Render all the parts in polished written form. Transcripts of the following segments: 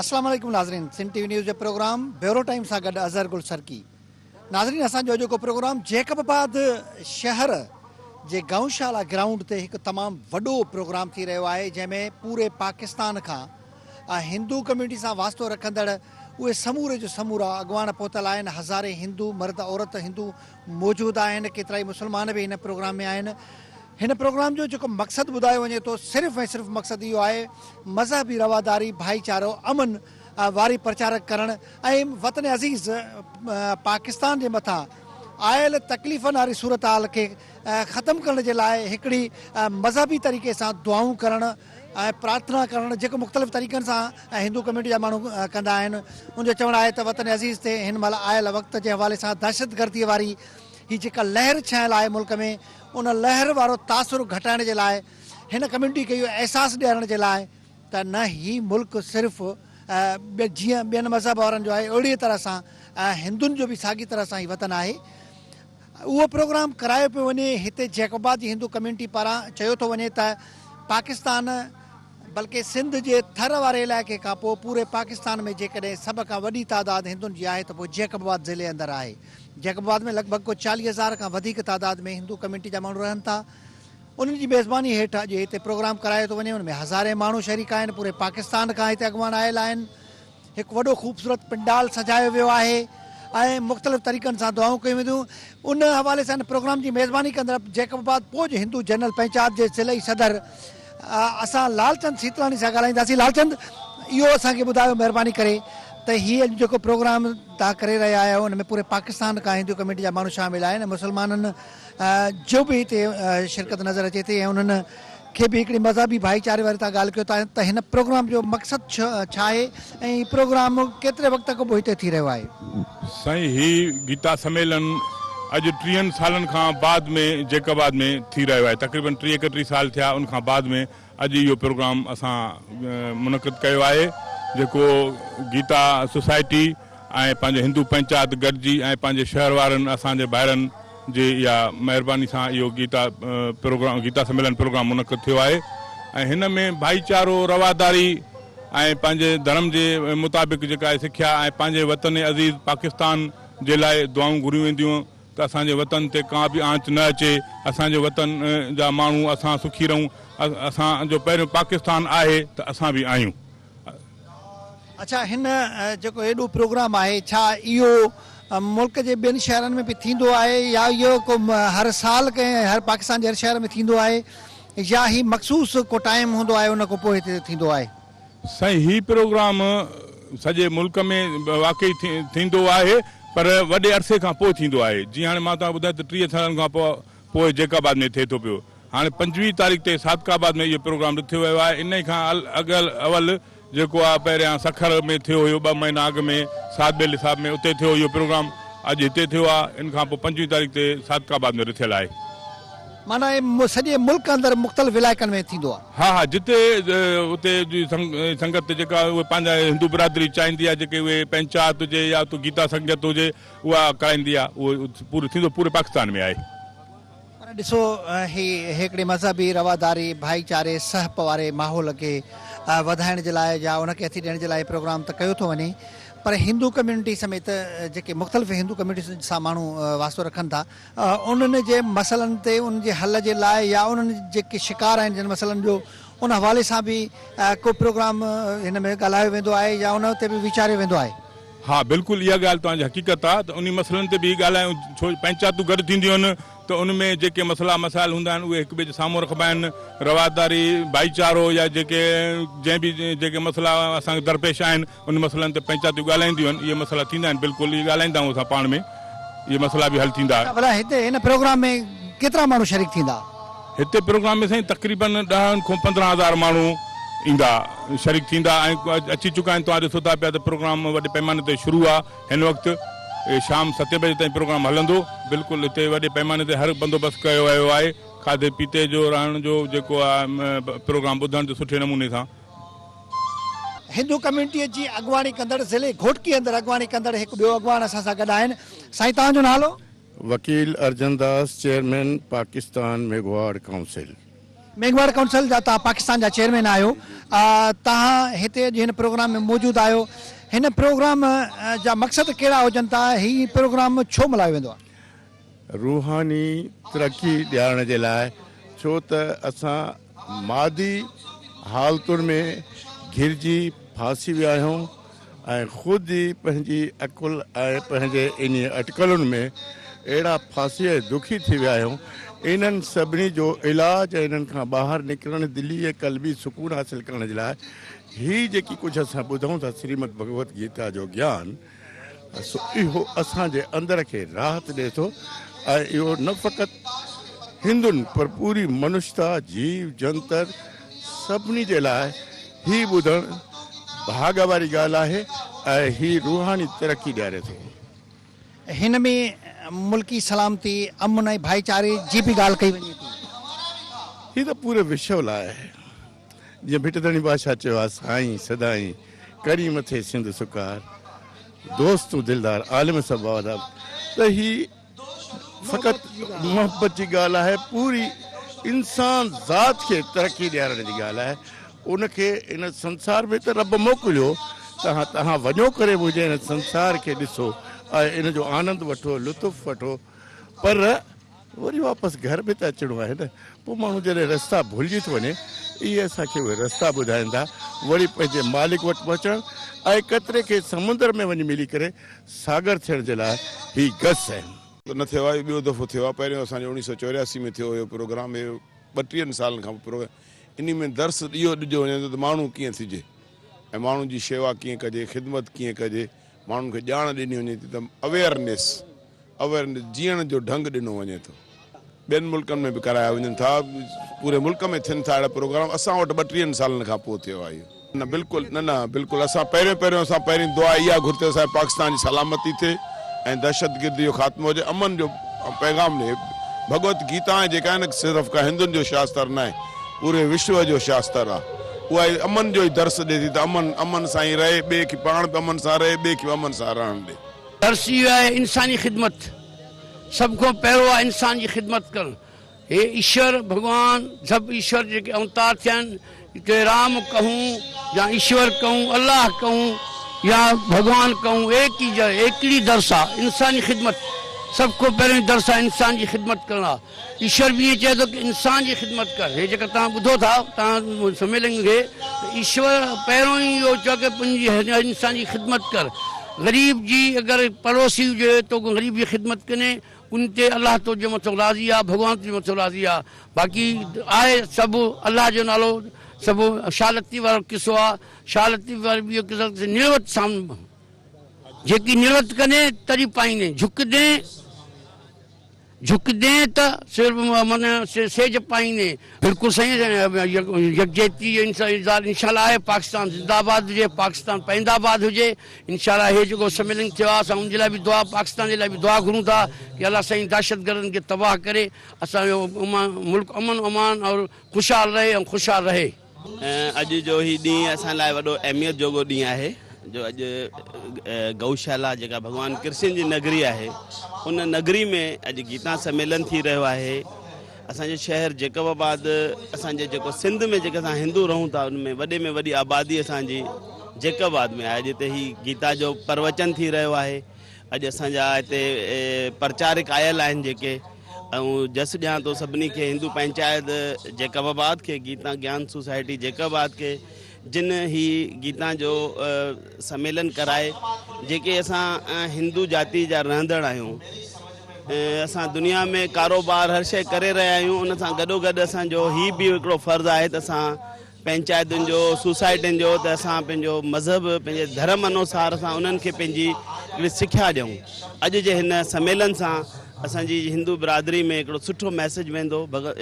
اسلام عليڪم ناظرين سنڌ ٽي وي نيوز جي پروگرام بيورو ٽائيم سان گڏ اظهر گل سرڪي ناظرين اسان جو اڄوڪو پروگرام جيڪب آباد شهر جي گئوشالا گرائونڊ تي هڪ تمام وڏو پروگرام ٿي رهيو آهي جنهن ۾ پوري پاڪستان کان هندو ڪميونٽي سان واسطو رکندڙ اهي سموري جو سمورا اڳواڻ پهتل آهن هزارين هندو مرد عورت هندو موجود آهن ڪيترائي مسلمان به هن پروگرام ۾ آهن هن پروگرام جو جيڪو مقصد ٻڌايو وڃي ٿو صرف ۽ صرف مقصد اهو آهي مذهبي رواداري ڀائيچارو امن واري پرچارڪ ڪرڻ ۽ وطن عزيز پاڪستان جي مٿان آيل تڪليفن واري صورتحال کي ختم ڪرڻ جي لاء هڪڙي مذهبي طريقي سان دعائون ڪرڻ ۽ پرارٿنا ڪرڻ جيڪو مختلف طريقن سان هندو ڪميونٽي جا ماڻهو ڪندا آهن ان جو چوڻ آهي ته وطن عزيز تي هن مهل آيل وقت جي حوالي سان دهشتگردي واري هي جيڪا لهر ڇانيل آهي ملڪ ۾ ان لهر وارو تاثر گهٽائڻ جي لاء هن ڪميونٽي کي اهو احساس ڏيارڻ جي لاء ته نه هي ملڪ صرف جيئن ٻين مذهب وارن جو آهي اهڙي طرح سان هندن جو به ساڳي طرح سان هي وطن آهي اهو پروگرام ڪرايو پيو وڃي هتي جيڪب آباد جي هندو ڪميونٽي پاران چيو ٿو وڃي ته پاڪستان بلڪه سنڌ جي ٿر واري علائقي کان پوء پوري پاڪستان ۾ جيڪڏهن سڀ کان وڏي تعداد هندن جي آهي ته پوء جيڪب آباد ضلعي اندر آهي جيڪب آباد ۾ لڳ ڀڳ ڪو 40 هزار کان وڌيڪ تعداد ۾ هندو ڪميونٽي جا ماڻهو رهن ٿا انهن جي ميزباني هيٺ اڄ هتي پروگرام ڪرايو ٿو وڃي ان ۾ هزارين ماڻهو شريڪ آهن پوري پاڪستان کان هتي اڳواڻ آيل آهن هڪ وڏو خوبصورت پنڊال سجايو ويو آهي ۽ مختلف طريقن سان دعائون ڪيون وينديون ان حوالي سان هن پروگرام جي ميزباني ڪندڙ جيڪب آباد پوڄ هندو جنرل پنچات جي ضلعي صدر اسان لال چند سيتلاڻي سان ڳالهائينداسين لال چند اهو اسان کي ٻڌايو مهرباني ڪري ته هي اڄ جيڪو پروگرام توهان ڪري رهيا آهيو ان ۾ پوري پاڪستان کان هندو ڪميونٽي جا ماڻهو شامل آهن ۽ مسلمانن جو به هتي شرڪت نظر اچي ٿي ۽ انهن کي به هڪڙي مذهبي ڀائيچاري واري تان ڳالهه ڪيو ٿا ته هن پروگرام جو مقصد ڇا آهي ۽ هي پروگرام ڪيتري وقت کان پوء هتي ٿي رهيو آهي؟ سائين هي گيتا سميلن اڄ ٽيهن سالن کان بعد ۾ جيڪب آباد ۾ ٿي رهيو آهي تقريبن 30 31 سال ٿيا ان کان بعد ۾ اڄ اهو پروگرام اسان منعقد ڪيو آهي جيڪو گيتا سوسائٽي ۽ پنهنجي هندو پنچات گڏجي ۽ پنهنجي شهر وارن اسان جي ڀائرن جي اها مهرباني سان اهو گيتا پروگرام گيتا سميلن پروگرام منعقد ٿيو آهي ۽ هن ۾ ڀائيچارو رواداري ۽ پنهنجي ڌرم جي مطابق جيڪا آهي سکيا ۽ پنهنجي وطن عزيز پاڪستان جي لاء دعائون گهريون وينديون ته اسان جي وطن تي ڪا به آنچ نه اچي اسان جي وطن جا ماڻهو اسان سکي رهون اسان جو پهريون پاڪستان آهي ته اسان به آهيون. اڇا هن جيڪو ايڏو پروگرام آهي ڇا اهو ملڪ جي ٻين شهرن ۾ به ٿيندو آهي يا اهو ڪو هر سال ڪنهن هر پاڪستان جي هر شهر ۾ ٿيندو آهي يا هي مخصوص ڪو ٽائيم هوندو آهي ان کان پوء هتي ٿيندو آهي. سائين هي پروگرام سڄي ملڪ ۾ واقعي ٿيندو آهي پر وڏي عرصي کان پوء ٿيندو آهي جيئن هاڻي مان توهان کي ٻڌايو ته 30 سالن کان پوء جيڪب آباد ۾ ٿئي ٿو پيو هاڻي 25 تاريخ تي صادق آباد ۾ اهو پروگرام رٿيو ويو آهي انهي کان اڳ اول جيڪو آهي پهريان سکر ۾ ٿيو هيو ٻه مهينا اڳ ۾ سعد ٻيلي صاحب ۾ اتي ٿيو اهو پروگرام اڄ هتي ٿيو آهي ان کان پوء 25 تاريخ تي صادق آباد ۾ رٿيل آهي. معنيٰ اهي سڄي ملڪ اندر مختلف علائقن ۾ ٿيندو آهي. ها ها جتي اتي جي سنگت جيڪا اهي پنهنجا هندو برادري چاهيندي آهي جيڪي اهي پنچات هجي يا گيتا سنگت هجي اها ڪرائيندي آهي اهو پورو ٿيندو پوري پاڪستان ۾ آهي. پر ڏسو هي هڪڙي مذهبي رواداري، ڀائيچاري، سهپ واري ماحول کي وڌائڻ جي لاء يا ان کي هٿي ڏيڻ جي لاء هي پروگرام ته ڪيو ٿو وڃي پر هندو ڪميونٽي سميت جيڪي مختلف هندو ڪميونٽي سان ماڻهو واسطو رکن ٿا انهن جي مسئلن تي انهن جي حل جي لاء يا انهن جيڪي شڪار آهن جن مسئلن جو ان حوالي سان به ڪو پروگرام هن ۾ ڳالهايو ويندو آهي يا ان تي به ويچاريو ويندو آهي. ها بلڪل اها ڳالهه توهان جي حقيقت آ ته انهي مسئلن تي به ڳالهايون ڇو پنچاتون گڏ ٿينديون آهن ته ان ۾ جيڪي مسئلا مسائل هوندا آهن اهي هڪ ٻئي جي سامهون رکبا آهن رواداري ڀائيچارو يا جيڪي جنهن به جيڪي مسئلا اسان کي درپيش آهن ان مسئلن تي پنچاتيون ڳالهائينديون آهن اهي مسئلا ٿيندا آهن بلڪل اهي ڳالهائيندا آهيون اسان پاڻ ۾ اهي مسئلا به حل ٿيندا. اڇا ڀلا هتي هن پروگرام ۾ ڪيترا ماڻهو شريڪ ٿيندا؟ هتي پروگرام ۾ سائين تقريبن ڏهن کان 15 هزار ماڻهو ايندا شريڪ ٿيندا ۽ اچي چڪا آهن توهان ڏسو ٿا پيا ته پروگرام وڏي پئماني تي شروع آهي هن وقت شام ستين بجي تائين پروگرام هلندو بلڪل هتي وڏي پئماني تي هر بندوبست ڪيو ويو آهي کاڌي پيتي جو رهڻ جو جيڪو آهي پروگرام ٻڌڻ جو سٺي نموني سان. هندو ڪميونٽيء جي اڳواڻي ڪندڙ ضلعي گهوٽڪي اندر اڳواڻي ڪندڙ هڪ ٻيو اڳواڻ اسان سان گڏ آهن سائين توهان جو نالو؟ وڪيل Arjun Das chairman Pakistan Meghwar council. Meghwar council جا توهان پاڪستان جا چيئرمين آهيو توهان هتي اڄ هن پروگرام ۾ موجود آهيو هن پروگرام جا مقصد ڪهڙا هجن ٿا هي پروگرام ڇو ملهايو ويندو آهي؟ روحاني ترقي ڏيارڻ جي لاء ڇو ته اسان مادي حالتن ۾ گهيرجي ڦاسي ويا آهيون ۽ خود ئي پنهنجي عقل ۽ پنهنجي انهي اٽڪلن ۾ اهڙا ڦاسي ۽ دکي ٿي ويا آهيون، انهن سڀني جو علاج ۽ انهن کان ٻاهر نڪرڻ، دلي ۽ قلبي سڪون حاصل ڪرڻ جي لاء هي جيڪي ڪجهه اسان ٻڌون ٿا شريمد ڀڳوت گيتا جو گيان، سو اهو اسان جي اندر کي راحت ڏئي ٿو ۽ اهو نه فقط هندن پر پوري منشتا، جيو جنتر سڀني جي لاء هي ٻڌڻ ڀاڳ واري ڳالهه آهي ۽ هي روحاني ترقي ڏياري ٿو. هن ۾ ملڪي سلامتي، امن ۽ ڀائيچاري جي به ڳالهه ڪئي وڃي ٿي. هي ته پوري وشو لاء آهي. جيئن ڀٽ ڌڻي بادشاهه چيو آهي، سائين سدائين ڪرين مٿي سنڌ سڪار، دوست تون دلدار عالم سڀ آداب ته هي فقط محبت جي ڳالهه آهي، پوري انسان ذات کي ترقي ڏيارڻ جي ڳالهه آهي، ان کي هن سنسار ۾ ته رب موڪليو ته توهان وڃو ڪري منهنجي هن سنسار کي ڏسو ۽ ان جو آنند وٺو، لطف وٺو پر وري واپس گهر به ته اچڻو آهي نه، پوء ماڻهو جڏهن رستا ڀلجي ٿو وڃي، اهي اسان کي اهي رستا ٻڌائين ٿا، وري پنهنجي مالڪ وٽ پهچڻ ۽ قطري کي سمندر ۾ وڃي ملي ڪري ساگر ٿيڻ جي لاء هي گس آهن. نه ٿيو آهي، ٻيو دفعو ٿيو آهي، پهريون اسان جو اوڻيهه سو 84 ۾ ٿيو هيو پروگرام، هي ٻٽيهن سالن کان پوء پروگرام، انهي ۾ درس اهو ڏجو وڃي ٿو ته ماڻهو ڪيئن ٿجي ۽ ماڻهن جي شيوا ڪيئن ڪجي، خدمت ڪيئن ڪجي، ماڻهن کي ڄاڻ ڏني وڃي ٿي ته اويئرنيس، اويئرنيس، جيئڻ جو ڍنگ ڏنو وڃي ٿو. ٻين ملڪن ۾ به ڪرايا وڃن ٿا، پوري ملڪ ۾ ٿين ٿا اهڙا پروگرام، اسان وٽ ٻٽيهن سالن کان پوء ٿيو آهي اهو. نه بلڪل نه نه بلڪل اسان پهريون پهريون اسان پهرين دعا اها گهر ته اسان جي پاڪستان جي سلامتي ٿئي ۽ دهشتگردي جو خاتمو هجي امن جو پيغام ڏي ڀڳوت گيتا ۽ جيڪا آهي نه صرف ڪا هندن جو شاستر ناهي پوري وشو جو شاستر آهي اها ئي امن جو ئي درس ڏي ٿي ته امن امن سان ئي رهي ٻئي کي پاڻ به امن سان رهي ٻئي کي به امن سان رهڻ ڏي. درس اهو آهي انساني خدمت سڀ کان پهريون آهي انسان جي خدمت ڪرڻ. هي ايشور ڀڳوان سڀ ايشور جيڪي اوتار ٿيا آهن چاهي رام ڪهون يا ايشور ڪهون الله ڪهون يا ڀڳوان ڪهون ايڪ ئي جر ايڪڙي درس آ انساني خدمت سڀ کان پهريون درس آ انسان جي خدمت ڪرڻ آ ايشور به ائين چئي ٿو ڪي انسان جي خدمت ڪر هي جيڪا توهان ٻڌو ٿا توهان سميلنگ کي ته ايشور پهريون ئي اهو چئو ڪي پنهنجي انسان جي خدمت ڪر غريب جي اگر پڙوسي هجي تو غريب جي خدمت ڪني ان تي الله تنهنجي مٿان راضي آ ڀڳوان تنهنجي مٿان راضي آ باقي آهي سڀ الله جو نالو سڀ شاهه لطيف وارو قصو آ شاهه لطيف وارو به اهو قصو نروت سام جيڪي نروت ڪندين تري پائيندين جهڪندين جهڪندين ته صرف من سيج پائيندين. بلڪل سائين يڪجهتي جو اظهار انشاء الله آهي پاڪستان زنده آباد هجي پاڪستان پائنده آباد هجي انشاء الله هي جيڪو سميلن ٿيو آهي اسان ان جي لاء به دعا پاڪستان جي لاء به دعا گهرون ٿا ڪي الله سائين دهشتگردن کي تباهه ڪري اسان جو ملڪ امن امان اور خوشحال رهي ۽ خوشحال رهي. اڄ جو هي ڏينهن اسان لاء وڏو اهميت جوڳو ڏينهن آهي جو اڄ گئوشالا جيڪا ڀڳوان ڪرشن جي نگري آهي ان نگري ۾ اڄ گيتا سميلن ٿي رهيو آهي اسان جو شهر جيڪب آباد اسان جي جيڪو سنڌ ۾ جيڪي اسان هندو رهون ٿا ان ۾ وڏي ۾ وڏي آبادي اسان جي جيڪب آباد ۾ آهي جتي هي گيتا جو پروچن ٿي رهيو آهي اڄ اسان جا هتي پرچارڪ آيل آهن جيڪي ۽ جس ڏيان ٿو سڀني کي هندو پنچائت جيڪب آباد کي گيتا گيان سوسائٽي جيڪب آباد کي جن هي گيتا جو سميلن ڪرائي جيڪي اسان هندو جاتي جا رهندڙ آهيون اسان دنيا ۾ ڪاروبار هر شيء ڪري رهيا آهيون ان سان گڏو گڏ اسان جو هي به هڪڙو فرض آهي ته اسان پنچائتن جو سوسائٽين جو ته اسان پنهنجو مذهب پنهنجي ڌرم انوسار اسان انهن کي پنهنجي هڪڙي سکيا ڏيون اڄ جي هن سميلن سان اسان جي هندو برادري ۾ هڪڙو سٺو ميسيج ويندو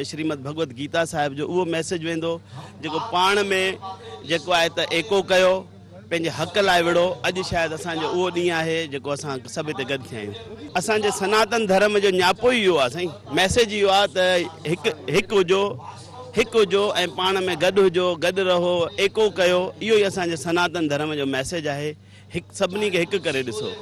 شريمد ڀڳوت گيتا صاحب جو اهو ميسيج ويندو جيڪو پاڻ ۾ جيڪو آهي ته ايڪو ڪيو پنهنجي حق لاء وڙهو اڄ شايد اسان جو اهو ڏينهن آهي جيڪو اسان سڀ هتي گڏ ٿيا آهيون اسان جي سناتن ڌرم جو نياپو ئي اهو آهي سائين ميسيج اهو آهي ته هڪ هڪ هجو هڪ هجو ۽ پاڻ ۾ گڏ هجو گڏ رهو ايڪو ڪيو اهو ئي اسان جي سناتن ڌرم جو ميسيج آهي هڪ سڀني کي هڪ ڪري ڏسو.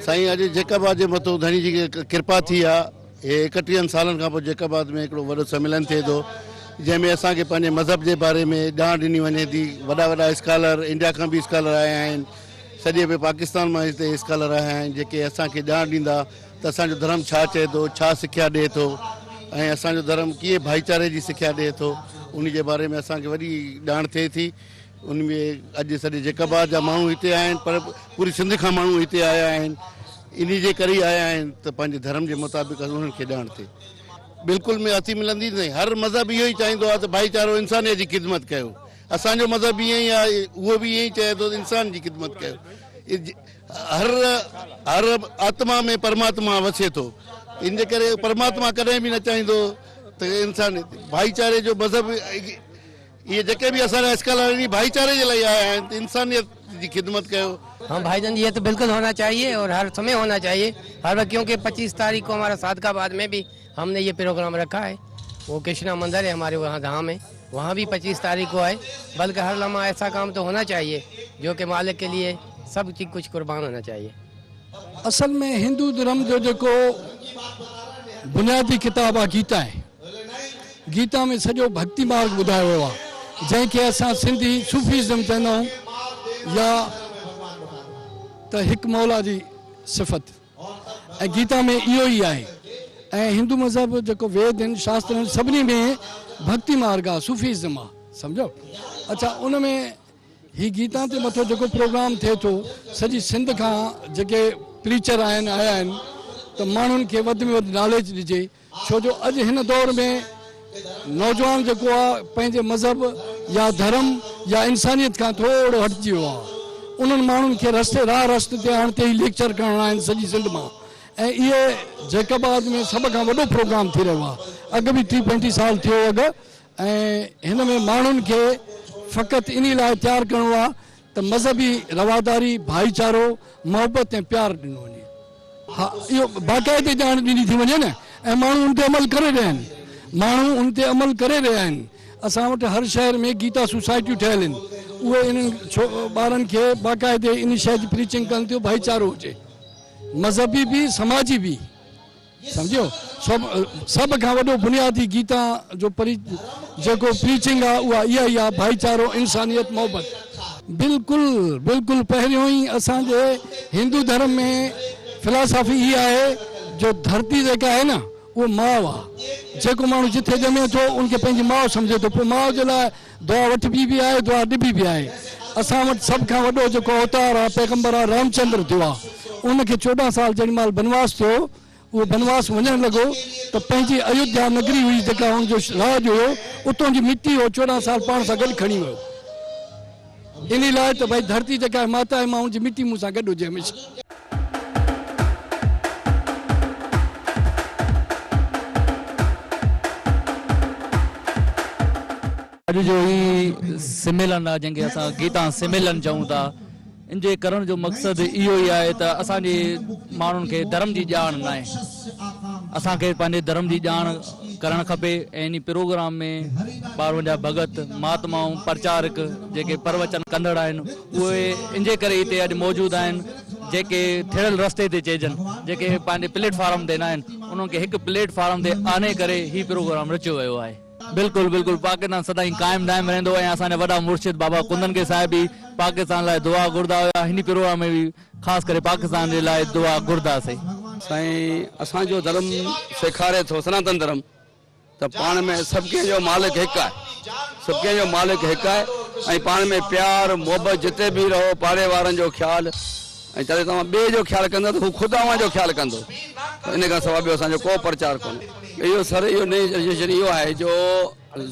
سائين اڄ جيڪب آباد جي مٿو ڌڻي جي ڪرپا ٿي آ هي ايڪٽيهن سالن کان پوء جيڪب آباد ۾ هڪڙو وڏو سميلن ٿئي ٿو جنهن ۾ اسان کي پنهنجي مذهب جي باري ۾ ڄاڻ ڏني وڃي ٿي. وڏا وڏا اسڪالر انڊيا کان به اسڪالر آيا آهن، سڄي به پاڪستان مان هتي اسڪالر آيا آهن جيڪي اسان کي ڄاڻ ڏيندا ته اسان جو ڌرم ڇا چئي ٿو، ڇا سکيا ڏئي ٿو ۽ اسان جو ڌرم ڪيئن ڀائيچاري جي سکيا ڏئي ٿو. ان جي باري ۾ اسان کي وڏي ڄاڻ ٿئي ٿي. ان ۾ اڄ سڄي جيڪب آباد جا ماڻهو هتي آيا آهن پر پوري سنڌ کان ماڻهو هتي آيا آهن. انهي جي ڪري ئي آيا آهن ته پنهنجي ڌرم جي مطابق انهن کي ڄاڻ ٿئي. بلڪل ۾ هٿي ملندي سائين. هر مذهب اهو ئي چاهيندو آهي ته ڀائيچارو انسانيت جي خدمت ڪيو. اسان جو مذهب به ائين ئي آهي، اهو به ائين ئي چئي ٿو ته انسان جي خدمت ڪيو. هر هر آتما ۾ پرماتما وسي ٿو. ان جي ڪري پرماتما ڪڏهن به نه چاهيندو ته انسان ڀائيچاري جو مذهب اهي جيڪي به اسان جا اسڪالر آهن اهي ڀائيچاري جي لاء ئي آيا آهن ته انسانيت جي خدمت ڪيو. ها ڀائي جان يه تو بلڪل هونا چاهيي اور هر سمي هونا چاهيي هر وقت ڪيونڪه 25 تاريخ کو همارا صادق آباد ۾ به هم ني يه پروگرام رکا هي وو ڪرشنا مندر هي هماري وهان ڌام هي وهان به 25 تاريخ کو هي بلڪه هر لمحه ايسا ڪام تو هونا چاهيي جو ڪه مالڪ ڪي ليي سب ڪجه قربان هونا چاهيي. اصل ۾ هندو ڌرم جو جيڪو بنيادي ڪتاب آهي گيتا آهي. گيتا ۾ سڄو ڀڳتي مارگ ٻڌايو ويو آهي، جنهن کي اسان سنڌي صوفيزم چوندا آهيون يا ته هڪ مولا جي صفت ۽ گيتا ۾ اهو ئي آهي ۽ هندو مذهب جيڪو ويد آهن شاستر آهن سڀني ۾ ڀڳتي مارگ آهي صوفيزم آهي سمجهو اڇا ان ۾ هي گيتا تي مٿو جيڪو پروگرام ٿئي ٿو سڄي سنڌ کان جيڪي پريچر آهن آيا آهن ته ماڻهن کي وڌ ۾ وڌ ناليج ڏجي ڇو جو اڄ هن دور ۾ نوجوان جيڪو آ پنهنجي مذهب يا ڌرم يا انسانيت کان ٿورو هٽجي ويو آ انهن ماڻهن کي رستي راهه رستي تي آڻڻ تي هي ليڪچر ڪرڻا آهن سڄي سنڌ مان ۽ اهي جيڪب آباد ۾ سڀ کان وڏو پروگرام ٿي رهيو آ اڳ به 30 35 سال ٿيو اڳ ۽ هن ۾ ماڻهن کي فقط انهي لاء تيار ڪرڻو آ ته مذهبي رواداري، ڀائيچارو، محبت ۽ پيار ڏنو وڃي. ها اهو باقاعدي ڄاڻ ڏني ٿي وڃي نه ۽ ماڻهو ان تي عمل ڪري رهيا آهن. ماڻهو ان تي عمل ڪري رهيا آهن. اسان وٽ هر شهر ۾ گيتا سوسائٽيون ٺهيل آهن. اهي انهن ٻارن کي باقاعدي انهي شيء جي پريچنگ ڪن ٿيون ڀائيچارو هجي. مذهبي به سماجي به. سمجهيو؟ سڀ کان وڏو بنيادي گيتا جو جيڪو پريچنگ آ اها اها ئي آ ڀائيچارو انسانيت محبت. بلڪل بلڪل پهريون ئي اسان جي هندو ڌرم ۾ فلاسافي هي آهي جو ڌرتي جيڪا آهي نه اهو ماء آ جيڪو ماڻهو جٿي ڄمي ٿو ان کي پنهنجي ماء سمجهي ٿو پوء ماء جي لاء دعا وٺبي به آهي دعا ڏبي به آهي. اسان وٽ سڀ کان وڏو جيڪو اوتار آ پيغمبر آ رامچندر ٿيو آ ان کي 14 سال جيڏي مهل بنواس ٿيو اهو بنواس وڃڻ لڳو ته پنهنجي ايوڌيا نگري هئي جيڪا هن جو راڄ هيو اتون جي مٽي هو 14 سال پاڻ سان گڏ کڻي ويو انهي لاء ته ڀائي ڌرتي جيڪا آهي ماتا آهي مان ان جي مٽي مون سان گڏ هجي هميشه. اڄ جو هي سميلن آهي جنهن کي اسان گيتا سميلن چئون ٿا ان جي ڪرڻ جو مقصد اهو ئي آهي ته اسان جي ماڻهن کي ڌرم جي ڄاڻ ناهي اسان کي پنهنجي ڌرم جي ڄاڻ ڪرڻ کپي ۽ انهي پروگرام ۾ ٻارون جا ڀڳت مهاتمائون پرچارڪ جيڪي پروچن ڪندڙ آهن اهي ان جي ڪري هتي اڄ موجود آهن جيڪي ٿڙيل رستي تي چئجن جيڪي پنهنجي پليٽ فارم تي ناهن انهن کي هڪ پليٽ فارم تي آڻي ڪري هي پروگرام رچيو ويو آهي. بلڪل بلڪل پاڪستان سدائين قائم دائم رهندو ۽ اسان جا وڏا مرشد بابا ڪندن کي صاحب به پاڪستان لاء دعا گهرندا هيا هن پروگرام ۾ به خاص ڪري پاڪستان جي لاء دعا گهرنداسين. سائين اسان جو ڌرم سيکاري ٿو سناتن ڌرم ته پاڻ ۾ سڀ ڪنهن جو مالڪ هڪ آهي سڀ ڪنهن جو مالڪ هڪ آهي ۽ پاڻ ۾ پيار محبت جتي به رهو پاڙي وارن جو خيال ۽ جڏهن توهان ٻئي جو خيال ڪندا ته هو خود اوهان جو خيال ڪندو ان کان سواء ٻيو اسان جو ڪو پرچار ڪونهي. اهو سر اهو نئين جنريشن اهو آهي جو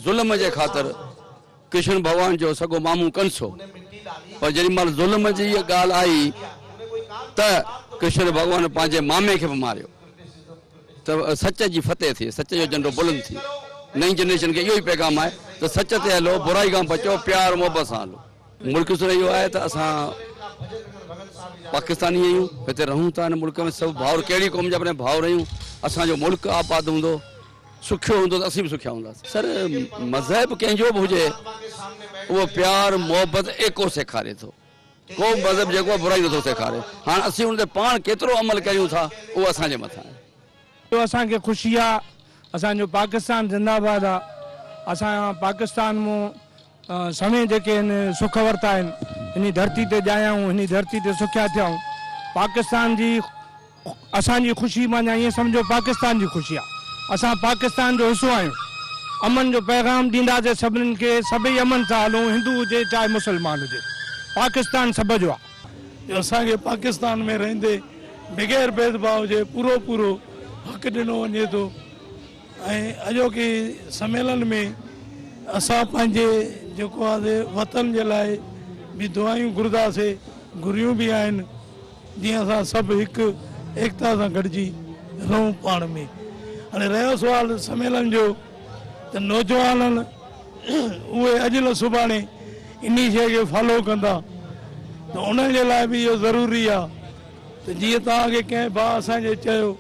ظلم جي خاطر ڪرشن ڀڳوان جو سڳو مامو ڪنس هو پر جيڏي مهل ظلم جي ڳالهه آئي ته ڪرشن ڀڳوان پنهنجي مامي کي به ماريو ته سچ جي فتح ٿئي سچ جو جهنڊو بلند ٿئي نئين جنريشن کي اهو ئي پيغام آهي ته سچ تي هلو برائي کان بچو پيار محبت سان هلو. ملڪ سر اهو آهي ته اسان پاڪستاني آهيون هتي رهون ٿا هن ملڪ ۾ سڀ ڀائر ڪهڙي قوم جا به ڀائر آهيون اسان جو ملڪ آباد هوندو سکيو هوندو ته اسين به سکيا هونداسين سر مذهب ڪنهن جو به هجي اهو پيار محبت ايڪو سيکاري ٿو ڪو به مذهب جيڪو آهي برائي نٿو سيکاري هاڻ اسين ان تي پاڻ ڪيترو عمل ڪريون ٿا اهو اسان جي مٿان آهي. جو اسان کي خوشي آ اسان جو پاڪستان زنده آباد آ. اسان پاڪستان مون سوين جيڪي آهن سک ورتا آهن انهي ڌرتي تي ڄايا آهيون انهي ڌرتي تي سکيا ٿيا آهيون پاڪستان جي اسان جي خوشي معنيٰ ائين سمجهو پاڪستان جي خوشي آهي اسان پاڪستان جو حصو آهيون امن جو پيغام ڏينداسين سڀني کي سڀئي امن سان هلون هندو هجي چاهي مسلمان هجي پاڪستان سڀ جو آهي. جو اسان کي پاڪستان ۾ رهندي بغير ڀيد ڀاء جي پورو پورو حق ڏنو وڃي ٿو ۽ اڄوڪي سميلن ۾ اسان پنهنجي جيڪو آهي وطن جي لاء به دعايون گهرنداسي گهريون به آهن جيئن اسان سڀ هڪ ايڪتا سان گڏجي رهون پاڻ ۾ هاڻي رهيو سوال سميلن جو ته نوجوانن اهي اڄ نه سڀاڻي انهي شيء کي فالو ڪندا ته انهن جي لاء به اهو ضروري آهي ته جيئن توهان کي ڪنهن ڀاء اسان جي چيو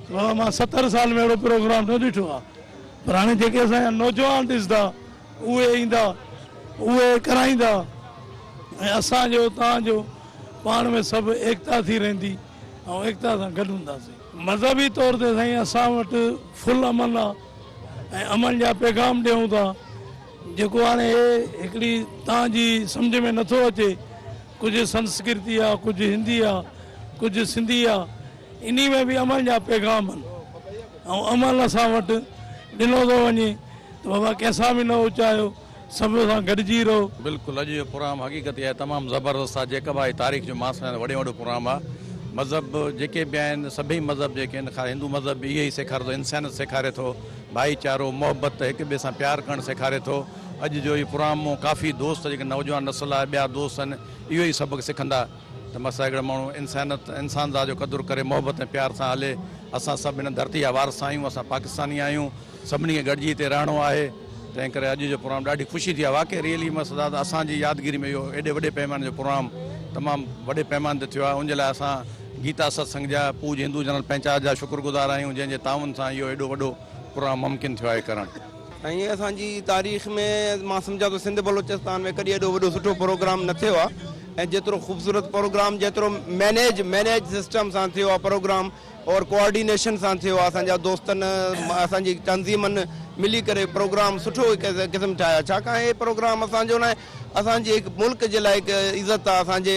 ته بابا مان 70 سال ۾ اهڙو پروگرام نه ڏٺو آهي پر هاڻي جيڪي اسان جا نوجوان ڏسندا اهي ايندا اهي ڪرائيندا ۽ اسان جو توهان جو پاڻ ۾ سڀ ايڪتا ٿي رهندي ۽ ايڪتا سان گڏ هونداسين. مذهبي طور تي سائين اسان وٽ فل امن آ ۽ امن جا پيغام ڏيون ٿا جيڪو هاڻي هي هڪڙي توهان جي سمجهه ۾ نٿو اچي ڪجهه سنسڪرتي آ ڪجهه هندي آ ڪجهه سنڌي آ انهي ۾ به امن جا پيغام آهن ۽ امن اسان وٽ ڏنو ٿو وڃي ته بابا ڪنهن سان به نه اچايو سڀ سان گڏجي رهو. بلڪل اڄ جو پروگرام حقيقت اها تمام زبردست آ جيڪب آهي تاريخ جو مان سمجهان ٿو وڏي ۾ وڏو پروگرام آ مذهب جيڪي به آهن سڀئي مذهب جيڪي آهن خاص هندو مذهب به اهي ئي سيکاري ٿو انسانيت سيکاري ٿو ڀائي چارو محبت هڪ ٻئي سان پيار ڪرڻ سيکاري ٿو اڄ جو هي پروگرام مون ڪافي دوست جيڪي نوجوان نسل آهي ٻيا دوست آهن اهو ئي سبق سکندا ته مس هڪڙو ماڻهو انسانيت انسان ذات جو قدر ڪري محبت ۽ پيار سان هلي اسان سڀ هن ڌرتي جا وارث آهيون اسان پاڪستاني آهيون سڀني کي گڏجي هتي رهڻو آهي تنهن ڪري اڄ جو پروگرام ڏاڍي خوشي ٿي آهي واقعي ريئلي مس ته اسان جي يادگيري ۾ اهو ايڏي وڏي پيماني جو پروگرام تمام وڏي پيماني تي ٿيو آهي ان جي لاء اسان گيتا ستسنگ جا پوڄ هندو جنرل پنچائت جا شڪر گذار آهيون جنهن جي تعاون سان اهو ايڏو وڏو پروگرام ممڪن ٿيو آهي ڪرڻ. سائين اسان جي تاريخ ۾ مان سمجهان ٿو سنڌ بلوچستان ۾ ڪڏهن ايڏو وڏو سٺو پروگرام نه ٿيو آهي ۽ جيترو خوبصورت پروگرام جيترو مينيج مينيج سسٽم سان ٿيو آهي پروگرام اور ڪوآرڊينيشن سان ٿيو آهي اسان جا دوستن اسان جي تنظيمن ملي ڪري پروگرام سٺو هڪ قسم ٺاهيو ڇاڪاڻ هي پروگرام اسان جو ناهي اسان جي هڪ ملڪ جي لاء هڪ عزت آهي اسان جي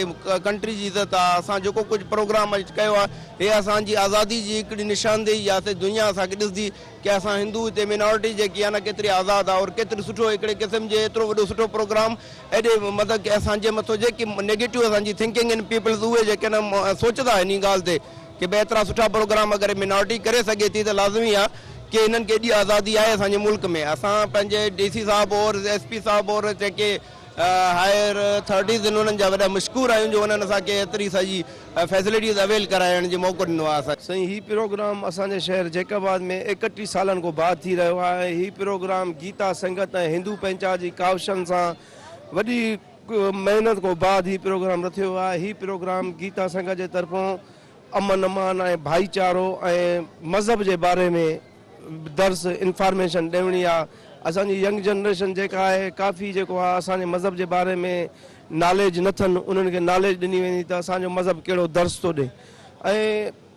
ڪنٽري جي عزت آهي اسان جيڪو ڪجهه پروگرام اڄ ڪيو آهي هي اسان جي آزادي جي هڪڙي نشاندهي آهي سڄي دنيا اسان کي ڏسندي ڪي اسان هندو هتي مينارٽي جيڪي آهي نه ڪيتري آزاد آهي اور ڪيتري سٺو هڪڙي قسم جي ايترو وڏو سٺو پروگرام ايڏي مطلب ڪي اسان جي مٿو جيڪي نيگيٽو اسان جي ٿنڪنگ ان پيپلز اهي جيڪي نه سوچندا انهي ڳالهه تي ڪي ڀئي ايترا سٺا پروگرام اگر مينارٽي ڪري سگهي ٿي ته لازمي آهي ڪي هنن کي ايڏي آزادي آهي اسان جي ملڪ ۾ اسان پنهنجي ڊي سي صاحب اور ايس پي صاحب اور جيڪي هائر اٿارٽيز آهن انهن جا وڏا مشڪور آهيون جو انهن اسان کي ايتري سڄي فيسلٽيز اويل ڪرائڻ جي موقعو ڏنو آهي اسان. سائين هي پروگرام اسان جي شهر جيڪب آباد ۾ 31 سالن کان بعد ٿي رهيو آهي ۽ هي پروگرام گيتا سنگت ۽ هندو پنچائت جي ڪاوشن سان وڏي محنت کان بعد هي پروگرام رٿيو ويو آهي هي پروگرام گيتا سنگت جي طرفون امن امان ۽ ڀائيچارو ۽ مذهب جي باري ۾ درس انفارميشن ڏيڻي آ اسان جي ينگ جنريشن جيڪا آهي ڪافي جيڪو آ اسان جي مذهب جي باري ۾ ناليج نه ٿن انهن کي ناليج ڏني ويندي ته اسان جو مذهب ڪهڙو درس ٿو ڏي ۽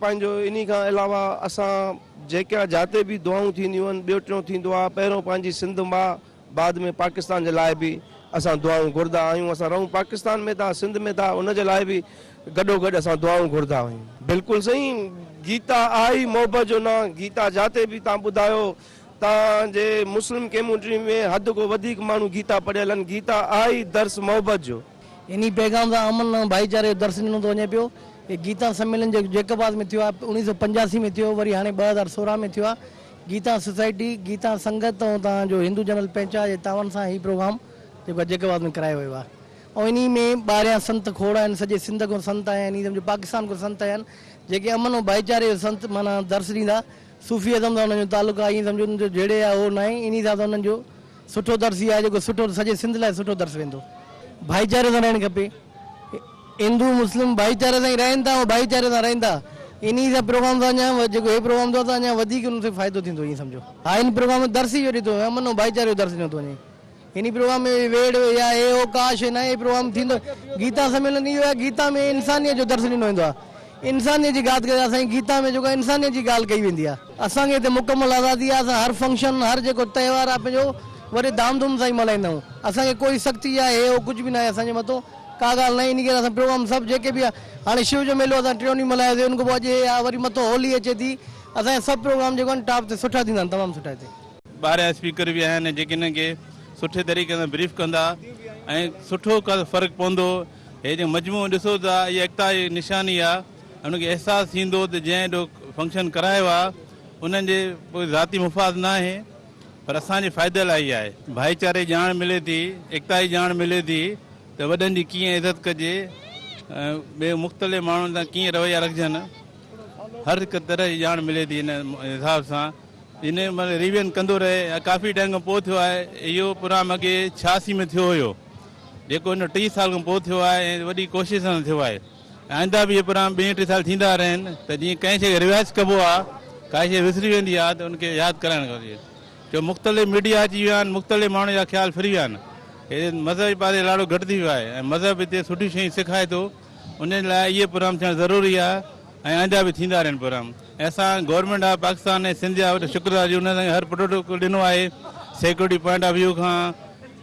پنهنجو انهي کان علاوه اسان جيڪا جاتي به دعائون ٿينديون آهن ٻيو ٽيون ٿيندو آ پهريون پنهنجي سنڌ ماء بعد ۾ پاڪستان جي لاء به اسان دعائون گهرندا آهيون اسان رهون پاڪستان ۾ ٿا سنڌ ۾ ٿا ان جي لاء به گڏو گڏ اسان دعائون گهرندا آهيون. بلڪل سائين گيتا آهي ئي محبت جو نانء گيتا جاتي به تان ٻڌايو تان جي مسلم ڪيمونٽي ۾ حد کان وڌيڪ ماڻهو گيتا پڙهيل آهن گيتا آهي ئي درس محبت جو. انهي پيغام سان امن ۽ ڀائيچاري جو درس ڏنو ٿو وڃي پيو. هي گيتا سميلن جيڪو جيڪب آباد ۾ ٿيو آهي 1985 ۾ ٿيو وري هاڻي 2016 ۾ ٿيو آهي. گيتا سوسائٽي، گيتا سنگت ۽ تان جو هندو جنرل پنچائت جي تعاون سان هي پروگرام جيڪو آهي جيڪب آباد ۾ ڪرايو ويو آهي ۽ انهي ۾ ٻاهريان سنت کوڙ آهن سڄي سنڌ کان سنت آيا آهن ائين سمجهو پاڪستان کان سنت آيا آهن جيڪي امن ۽ ڀائيچاري جو سنت معنيٰ درس ڏيندا صوفي ازم سان انهن جو تعلق آهي ائين سمجهو انهن جو جهيڙي يا هو ناهي انهي حساب سان انهن جو سٺو درس هي آهي جيڪو سٺو سڄي سنڌ لاء سٺو درس ويندو. ڀائيچاري سان رهڻ کپي. هندو مسلم ڀائيچاري سان ئي رهن ٿا ۽ ڀائيچاري سان رهندا. انهي سان پروگرام سان اڃا جيڪو هي پروگرام ٿيو آهي ته اڃا وڌيڪ ان کي فائدو ٿيندو ائين سمجهو. ها هن پروگرام ۾ درس ئي اهو ڏتو ويو امن ۽ ڀائيچاري جو درس ڏنو ٿو وڃي. هن پروگرام ۾ ويڙهه يا هي هو ڪا شيء ناهي هي پروگرام ٿيندو گيتا سميلن اهو آهي گيتا ۾ انسانيت جو درس ڏنو ويندو آهي. انسانيت جي ڳالهه ڪري اسان جي گيتا ۾ جيڪو آهي انسانيت جي ڳالهه ڪئي ويندي آهي. اسان کي هتي مڪمل آزادي آهي اسان هر فنڪشن هر جيڪو تهوار آهي پنهنجو وڏي ڌام ڌوم سان ئي ملهائيندا آهيون. اسان کي ڪوئي سختي يا هي هو ڪجهه به ناهي اسان جي مٿو ڪا ڳالهه ناهي انهي ڪري اسان پروگرام سڀ جيڪي به هاڻي شو جو ميلو اسان ٽيون ڏينهن ملهايوسي ان کان پوء اڄ هي آهي وري مٿو هولي اچي ٿي اسان جا سڀ پروگرام جيڪو آهن ٽاپ تي سٺا ٿيندا آهن تمام سٺا هتي. ٻاهريان اسپيڪر به آهن جيڪي انهن کي سٺي طريقي سان بريف ڪندا ۽ سٺو فرق پوندو. هي جيڪو مجموعو ڏسو ٿا اها ايڪتا جي نشاني آهي. ان کي احساس ٿيندو ته جنهن ايڏو فنڪشن ڪرايو آهي انهن جي ڪوئي ذاتي مفاد ناهي پر اسان جي فائدي لاء ئي آهي. ڀائيچاري جي ڄاڻ ملي ٿي، ايڪتا جي ڄاڻ ملي ٿي ته وڏن جي ڪيئن عزت ڪجي ۽ ٻئي مختلف ماڻهن سان ڪيئن رويا رکجن هر هڪ طرح جي ڄاڻ ملي ٿي ان حساب سان ان مطلب ريويزن ڪندو رهي ۽ ڪافي ٽائيم کان پوء ٿيو آهي اهو پروگرام اڳي 86 ۾ ٿيو هيو جيڪو ان 30 سال کان پوء ٿيو آهي ۽ وڏي ڪوشش سان ٿيو آهي آئنده به اهي پروگرام ٻين ٽي سال ٿيندا رهن ته جيئن ڪنهن شيء کي ريوائز ڪبو آهي ڪائي شيء وسري ويندي آهي ته ان کي ياد ڪرائڻ گهرجي ڇو مختلف ميڊيا اچي ويا آهن مختلف ماڻهن جا خيال ڦري ويا آهن هي مذهب جي پاسي لاڙو گهٽ ٿي ويو آهي ۽ مذهب هتي سٺيون شيون سيکاري ٿو ان لاء اهي پروگرام ٿيڻ ضروري آهي ۽ آئنده به ٿيندا رهن پروگرام ۽ اسان گورنمينٽ آف پاڪستان ۽ سنڌ جا وڏا شڪر گذار جو انهن اسان کي هر پروٽوڪول ڏنو آهي سيڪيورٽي پوائنٽ آف ويو کان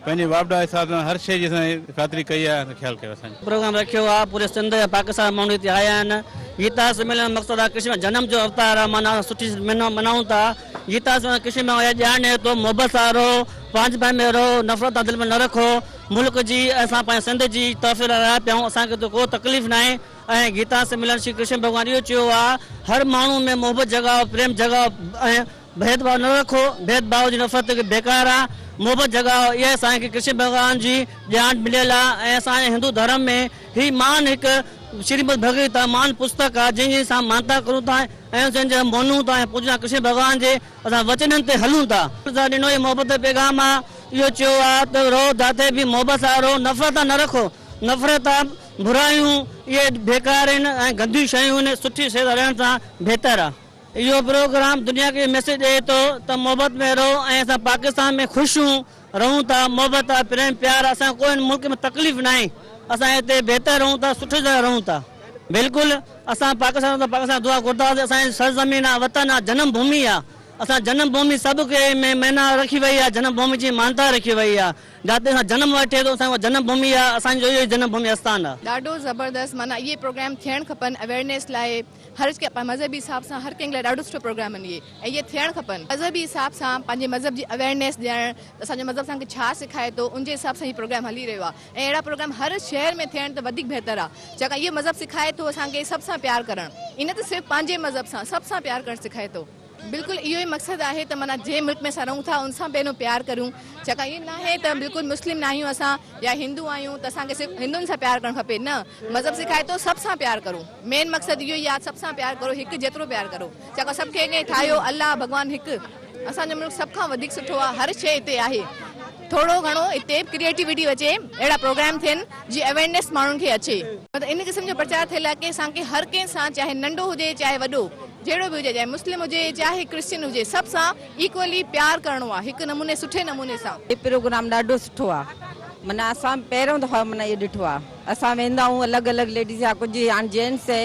پنهنجي واپڊا حساب سان هر شيء جي اسان جي خاطري ڪئي آهي اسان خيال ڪيو اسان جو. پروگرام رکيو آ پوري سنڌ ۽ پاڪستان جا ماڻهو هتي آيا آهن گيتا سميلن جو مقصد آ ڪرشن جنم جو اوتار آ معنيٰ اسان سٺي ملهائون ٿا گيتا سميلن ڪرشن ڀڳوان اها ڄاڻ ڏئي ٿو محبت سان رهو پنهنجي پاڻ ۾ رهو نفرت تان دل ۾ نه رکو ملڪ جي اسان پنهنجي سنڌ جي تحفظ لاء رهيا پيا آهيون اسان کي ته ڪو تڪليف ناهي ۽ گيتا سميلن شري ڪرشن ڀڳوان اهو چيو آ هر ماڻهو ۾ محبت جڳاء پريم جڳاء ۽ ڀيد ڀاء نه رکو، ڀيد ڀاء جي نفرت بيڪار آ، محبت جڳاء، اها اسان کي ڪرشن ڀڳوان جي ڄاڻ مليل آ ۽ اسان جي هندو ڌرم ۾ هي مان هڪ شريمد ڀڳوت گيتا مان پستڪ آ جنهن جي اسان مانتا ڪرون ٿا ۽ جنهن جا مونون ٿا ۽ پوڄا ڪرشن ڀڳوان جي اسان وچنن تي هلون ٿا. اسان ڏنو هي محبت جو پيغام آ، اهو چيو آ ته رهو جاٿي به محبت سان رهو نفرت نه رکو، نفرت برايون اهي بيڪار آهن ۽ گنديون شيون آهن سٺي شيء سان رهڻ سان بهتر آ. اهو پروگرام دنيا کي ميسيج ڏئي ٿو ته محبت ۾ رهو ۽ اسان پاڪستان ۾ خوش رهون ٿا محبت آ پريم پيار آ اسان کي ڪو هن ملڪ ۾ تڪليف ناهي اسان هتي بهتر رهون ٿا سٺي طرح رهون ٿا بلڪل اسان پاڪستان ته پاڪستان دعا گهرنداسين اسان جي سرزمين آ وطن آ جنم ڀومي آ اسان جنم ڀومي سڀ کي ۾ معنيٰ رکي وئي آ جنم ڀومي جي مانتا رکي وئي آ جاتي اسان جنم وٺي ٿو اسان جو جنم ڀومي آ اسان جو اهو ئي جنم ڀومي اسٿان آ. ڏاڍو زبردست معنيٰ اهي پروگرام ٿيڻ کپن اويرنيس لاء هر ڪنهن مذهبي حساب سان هر ڪنهن لاء ڏاڍو سٺو پروگرام آهن اهي ۽ اهي ٿيڻ کپن مذهبي حساب سان پنهنجي مذهب جي اويرنيس ڏيڻ ته اسان جو مذهب اسان کي ڇا سکائي ٿو ان جي حساب سان هي پروگرام هلي رهيو آهي ۽ اهڙا پروگرام هر شهر ۾ ٿيڻ ته وڌيڪ بهتر آهي ڇاڪاڻ اهو مذهب سکائي ٿو اسان کي سڀ سان پيار ڪرڻ ائين نه ته صرف پنهنجي مذهب سان سڀ سان پيار ڪرڻ سکائي ٿو. بلڪل اهو ئي مقصد آهي ته معنيٰ جنهن ملڪ ۾ اسان رهون ٿا ان سان پهريون پيار ڪريون ڇاڪاڻ ائين ناهي ته بلڪل مسلم ناهيون اسان يا هندو آهيون ته اسان کي صرف هندن سان پيار ڪرڻ کپي نه مذهب سکائي ٿو سڀ سان پيار ڪرو مين مقصد اهو ئي آهي سڀ سان پيار ڪرو هڪ جيترو پيار ڪرو ڇاڪاڻ سڀ کي ائين ٺاهيو الله ڀڳوان هڪ اسان جو ملڪ سڀ کان وڌيڪ سٺو آهي هر شيء هتي آهي ٿورو گهڻو هتي ڪريئيٽيوٽي اچي اهڙا پروگرام ٿين جي اويرنيس ماڻهن کي اچي. مطلب ان قسم جو پرچار ٿيل آهي ڪي اسان کي هر ڪنهن سان چاهي ننڍو هجي چاهي وڏو جهڙو به هجي چاهي مسلم هجي چاهي ڪرسچن هجي سڀ سان ايڪولي پيار ڪرڻو آهي هڪ نموني سٺي نموني سان. هي پروگرام ڏاڍو سٺو آ معنيٰ اسان پهريون دفعو معنيٰ اهو ڏٺو آ اسان ويندا آهيون الڳ الڳ ليڊيز يا ڪجهه هاڻ جينٽس ۽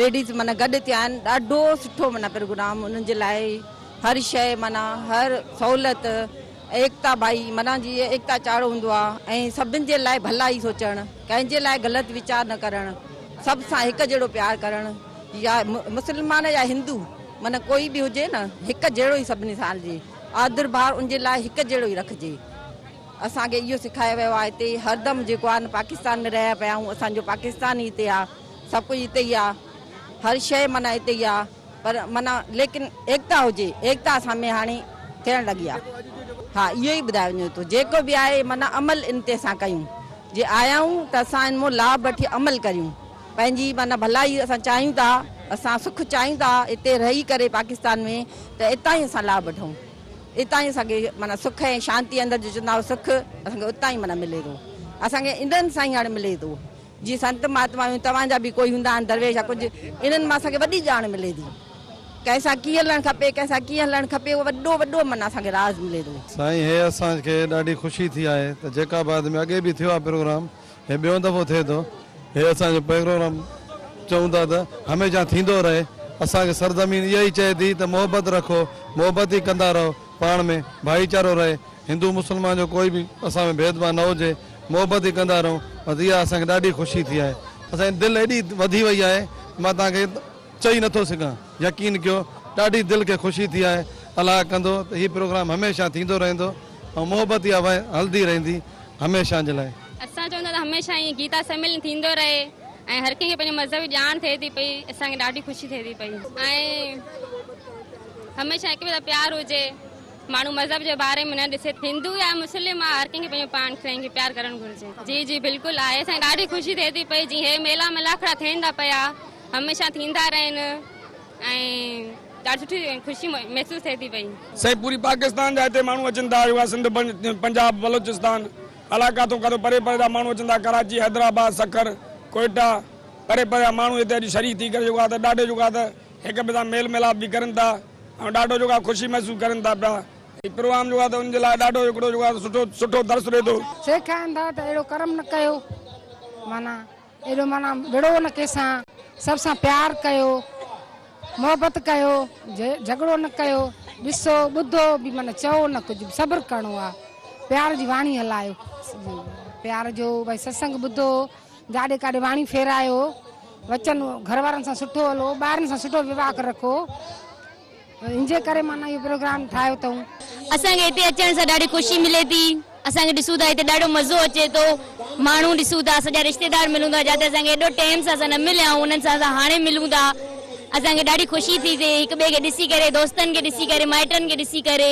ليڊيز معنيٰ گڏ ٿيا آهن ڏاڍو سٺو معنيٰ پروگرام انهن جي لاء هر شيء معنيٰ هر سهولت ايڪتا ڀائي معنيٰ جيئن ايڪتا چاڙو هوندو آ ۽ سڀن جي لاء ڀلائي سوچڻ ڪنهن جي لاء غلط ويچار نه ڪرڻ سڀ سان هڪ جهڙو پيار ڪرڻ يا مسلمان يا هندو معنيٰ ڪوئي به هجي نه هڪ جهڙو ئي سڀني سان هلجي آدر ڀاء ان جي لاء هڪ جهڙو ئي رکجي اسان کي اهو سکايو ويو آهي هتي هردم جيڪو آهي نه پاڪستان ۾ رهيا پيا آهيون اسان جو پاڪستان ئي هتي آهي سڀ ڪجهه هتي ئي آهي هر شيء معنيٰ هتي ئي آهي پر معنيٰ ليڪن ايڪتا هجي ايڪتا اسان ۾ هاڻي ٿيڻ لڳي آهي ها اهو ئي ٻڌايو وڃي ٿو جيڪو به آهي معنيٰ عمل ان تي اسان ڪيون جي آيا آهيون ته اسان ان مون لاڀ وٺي عمل ڪريون پنهنجي معنيٰ ڀلائي اسان چاهيون ٿا، اسان سک چاهيون ٿا هتي رهي ڪري پاڪستان ۾ ته اتان ئي اسان لاڀ وٺون، اتان ئي اسان کي معنيٰ سک ۽ شانتي اندر جو چوندا آهيون سک اسان کي اتان ئي معنيٰ ملي ٿو، اسان کي انهن سان ئي هاڻي ملي ٿو، جيئن سنت مهاتما آهيون توهان جا به ڪوئي هوندا آهن درويش يا ڪجهه انهن مان اسان کي وڏي ڄاڻ ملي ٿي. ڪنهن سان ڪيئن هلڻ کپي ڪنهن سان ڪيئن هلڻ کپي اهو وڏو وڏو معنيٰ اسان کي راز ملي ٿو. سائين هي اسان کي ڏاڍي خوشي ٿي آهي ته جيڪب آباد ۾ اڳي به ٿيو آهي پروگرام هي ٻيون دفعو ٿئي ٿو. هي اسان جو پروگرام چئون ٿا ته هميشه ٿيندو رهي. اسان کي سرزمين اها ئي چئي ٿي ته محبت رکو، محبت ئي ڪندا رهو، پاڻ ۾ ڀائيچارو رهي. هندو مسلمان جو ڪوئي به اسان ۾ ڀيد ڀاء نه هجي محبت ئي ڪندا رهون بس اها اسان کي ڏاڍي خوشي ٿي آهي اسان جي دل ايڏي وڌي وئي آهي مان توهان کي چئي نٿو سگهان يقين ڪيو ڏاڍي دل کي خوشي ٿي آهي الله ڪندو ته هي پروگرام هميشه ٿيندو رهندو ۽ محبت اها هلندي رهندي هميشه جي لاء. اسان چئون ٿا ته هميشه ائين گيتا سميلن ٿيندو رهي ۽ هر ڪنهن کي پنهنجي مذهب جي ڄاڻ ٿئي ٿي پئي اسان کي ڏاڍي خوشي ٿئي ٿي پئي ۽ هميشه هڪ ٻئي سان پيار هجي ماڻهو مذهب جي باري ۾ نه ڏسي هندو يا مسلم آ هر ڪنهن کي پنهنجو پاڻ کي پيار ڪرڻ گهرجي جي جي بلڪل آهي اسان کي ڏاڍي خوشي ٿئي ٿي پئي جي هي ميلا ملاکڙا ٿين ٿا پيا هميشه ٿيندا رهن ۽ ڏاڍي سٺي خوشي محسوس ٿئي ٿي پئي. سائين پوري پاڪستان جا هتي ماڻهو اچن ٿا اها سنڌ پنجاب بلوچستان الاء ڪاٿو ڪاٿو پري پري جا ماڻهو اچن ٿا ڪراچي حيدرآباد سکر ڪوئيٽا پري پري جا ماڻهو هتي اڄ شريڪ ٿي ڪري جيڪو آهي ته ڏاڍو جيڪو آهي ته هڪ ٻئي سان ميل ميلاپ به ڪرن ٿا ۽ ڏاڍو جيڪو آهي خوشي محسوس ڪرن ٿا پيا هي پروگرام جيڪو آهي ته ان جي لاء ڏاڍو هڪڙو جيڪو آهي سٺو سٺو درس ڏئي ٿو. سيکارين ٿا ته اهڙو ڪرم نه ڪيو معنيٰ ايڏو معنيٰ وڙهو نه ڪنهن سان، سڀ سان پيار ڪيو، محبت ڪيو، جهڳڙو نه ڪيو، ڏسو ٻڌو به معنيٰ چئو نه ڪجهه به، صبر ڪرڻو آ، پيار جي واڻي هلايو، پيار جو ڀئي ستسنگ ٻڌو، جاڏي ڪاڏي واڻي ڦيرايو، وچن گهر وارن سان سٺو هلو، ٻارن سان سٺو ويوهار رکو. ان جي ڪري معنيٰ اهو پروگرام ٺاهيو اٿئون. اسان کي هتي اچڻ سان ڏاڍي خوشي ملي ٿي. اسان کي ڏسون ٿا هتي ڏاڍو مزو اچي ٿو. ماڻهو ڏسون ٿا سڄا رشتيدار ملون ٿا جاتي اسان کي ايڏو ٽيم سان اسان نه مليا آهيون انهن سان اسان هاڻي ملون ٿا. اسان کي ڏاڍي خوشي ٿي ٿئي هڪ ٻئي کي ڏسي ڪري دوستن کي ڏسي ڪري مائٽن کي ڏسي ڪري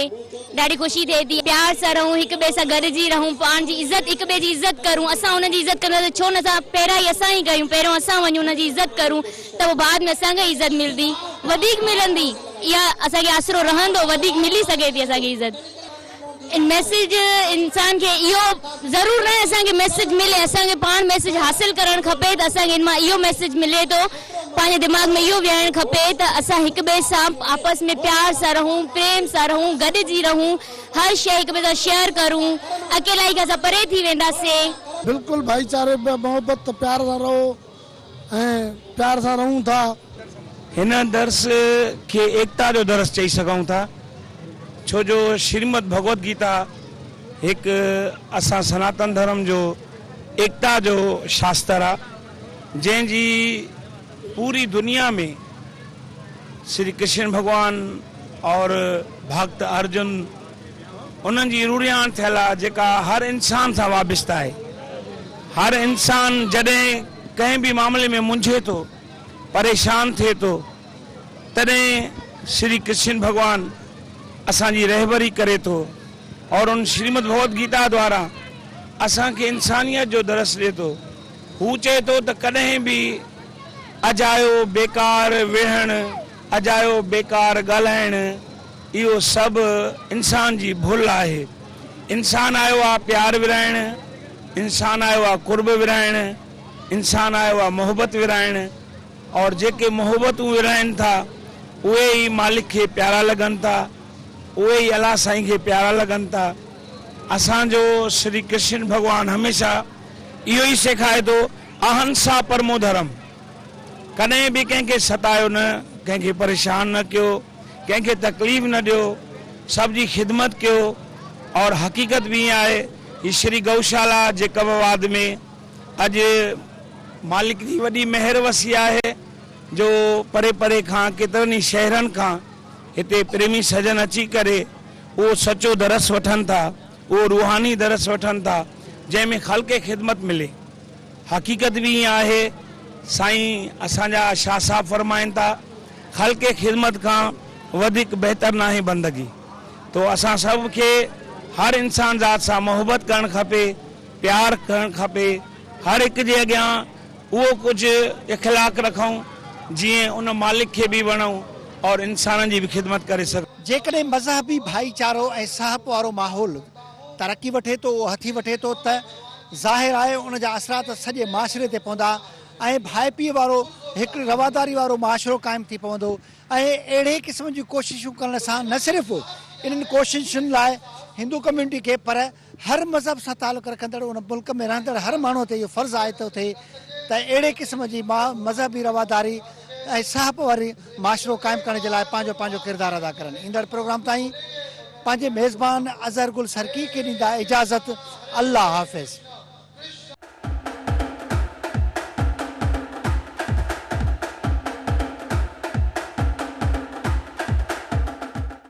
ڏاڍي خوشي ٿئي ٿي. پيار سان رهون هڪ ٻئي سان گڏجي رهون پاڻ جي عزت هڪ ٻئي جي عزت ڪرون اسان انهن جي عزت ڪنداسين ڇو نه اسان پهريان ئي اسان ئي ڪيون پهريون اسان وڃون انهن جي عزت ڪرون. ته پوء بعد ۾ اسان کي عزت ملندي وڌيڪ ملندي اها اسان کي آسرو رهندو وڌيڪ ملي سگهي ٿي اسان کي عزت ان ميسيج انسان کي اهو ضرور ناهي اسان کي ميسيج ملي اسان کي پاڻ ميسيج حاصل ڪرڻ کپي ته اسان کي ان مان اهو ميسيج ملي ٿو پنهنجي دماغ ۾ اهو ويهارڻ کپي ته اسان هڪ ٻئي سان آپس ۾ پيار سان رهون پريم سان رهون گڏجي رهون هر شيء هڪ ٻئي سان شيئر ڪرون اڪيلائي کان اسان پري ٿي وينداسين. بلڪل ڀائيچاري محبت پيار سان رهو. ۽ پيار سان رهون ٿا. هن درس کي ايڪتا جو درس چئي سگهون ٿا ڇو جو شريمد ڀڳوت گيتا هڪ اسان سناتن ڌرم جو ايڪتا جو شاستر آ جنهن جي پوري دنيا ۾ شري ڪرشن ڀڳوان اور ڀڳت ارجن انهن جي رورياڻ ٿيل آ جيڪا هر انسان سان وابسته آهي. هر انسان جڏهن ڪنهن به معاملي ۾ منجهي ٿو، پريشان ٿئي ٿو، تڏهن شري ڪرشن ڀڳوان اسان جي رهبري ڪري ٿو اور ان شريمد ڀڳوت گيتا دوارا اسان کي انسانيت جو درس ڏئي ٿو. هو چئي ٿو ته ڪڏهن به اجايو بيڪار وڙهڻ، اجايو بيڪار ڳالهائڻ، اهو سڀ انسان جي ڀل آهي. انسان آيو آ پيار ورهائڻ، انسان آيو آ قرب ورهائڻ، انسان آيو آ محبت ورهائڻ اور جيڪي محبتون ورهائن ٿا اهي ئي مالڪ کي پيارا لڳن ٿا، اهي ئي الله سائين کي پيارا لڳن ٿا. اسان جو شري ڪرشن ڀڳوان هميشه اهو ئي سيکاري ٿو اهنسا پرمو ڌرم. ڪڏهن به ڪنهن کي ستايو نه، ڪنهن کي پريشان نه ڪيو. ڪنهن کي تڪليف نه ڏيو، سڀ جي خدمت ڪيو اور حقيقت به ائين آهي هي شري گئوشالا جيڪب آباد ۾ اڄ مالڪ جي وڏي مهر وسي آهي جو پري پري کان ڪيترن ئي شهرن کان هتي پريمي سجن اچي ڪري اهو سچو درس وٺن ٿا اهو روحاني درس وٺن ٿا جنهن ۾ خلق خدمت ملي حقيقت به ائين آهي سائين اسان جا شاهه صاحب فرمائن ٿا خلق خدمت کان وڌيڪ بهتر ناهي بندگي تو اسان سڀ کي هر انسان ذات سان محبت ڪرڻ کپي پيار ڪرڻ کپي هر هڪ جي اڳيان اهو ڪجهه اخلاق رکون جيئن ان مالڪ کي به وڻون اور انسانن جي به خدمت ڪري سگهون. جيڪڏهن مذهبي ڀائيچارو ۽ سهپ وارو ماحول ترقي وٺي ٿو اهو هٿي وٺي ٿو ته ظاهر آهي ان جا اثرات سڄي معاشري تي پوندا ۽ ڀائپيء وارو هڪ رواداري وارو معاشرو قائم ٿي پوندو ۽ اهڙي قسم جون ڪوششون ڪرڻ سان نه صرف انهن ڪوششن لاء هندو ڪميونٽي کي پر هر مذهب سان تعلق رکندڙ ان ملڪ ۾ رهندڙ هر ماڻهو تي اهو فرض عائد ٿو ٿئي ته اهڙي قسم جي مذهبي رواداري ۽ سهپ واري معاشرو قائم ڪرڻ جي لاء پنهنجو پنهنجو ڪردار ادا ڪرن ايندڙ پروگرام تائين. پنهنجي ميزبان اظهر گل سرڪي کي ڏيندا اجازت الله حافظ.